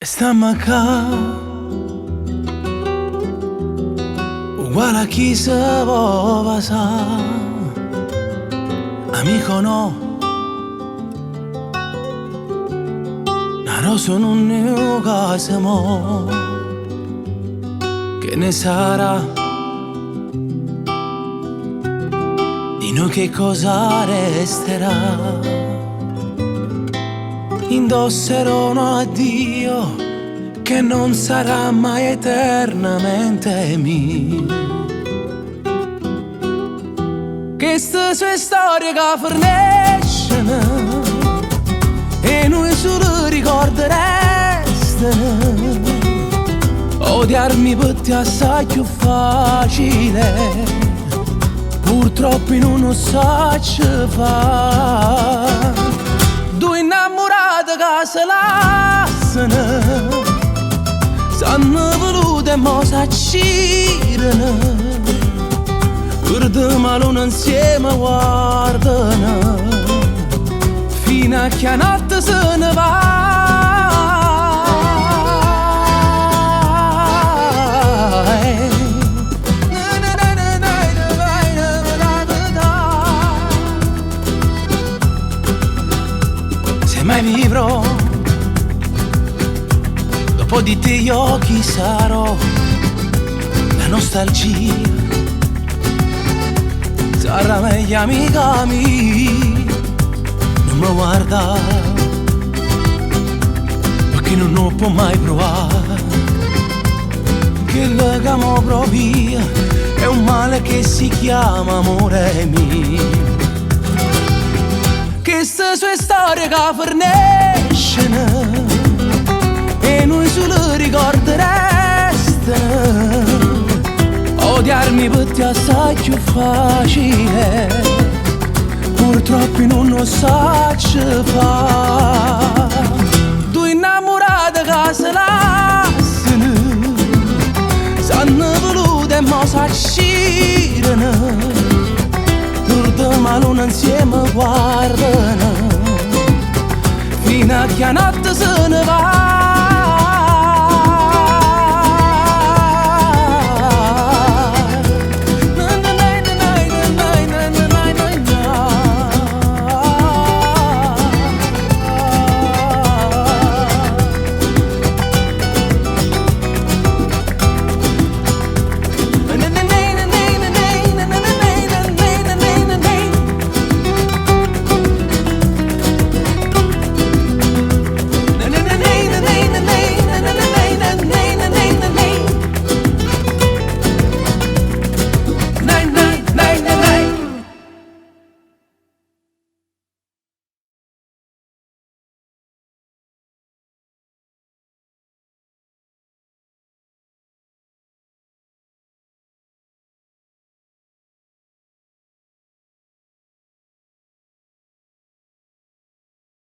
Stamm ccà, uguale a chi se vo' vasà. Amico no, na rosa nun è 'o caso mo. Che ne sarà di noi, che cosa resterà? Indosserò un addio che non sarà mai eternamente mio. Cheste so' storie che fernescono e nuje solo ricordi restano. Odiarmi pe' te è assai più facile, purtroppo nun 'o saccio fa. Due innamorati che se lassano, s'hanno voluto e mo s'accidono. L'urdema luna insieme guardano, fino a che 'a notte se ne va. Se mai vivrò, dopo di te io chi sarò? La nostalgia sarà meglio amica mia. Non mi guarda, perché non lo può mai provare. Quello che mo provi è un male che si chiama amore mio. Cheste so' storie che fernescono e nuje solo ricordi restano. Odiarmi pe' te è assai più facile, purtroppo nun 'o saccio fa. Due innamorati che se lassano, s'hanno voluto e mo s'accidono. L'urdema luna insieme guardano, fino a che 'a notte se ne va.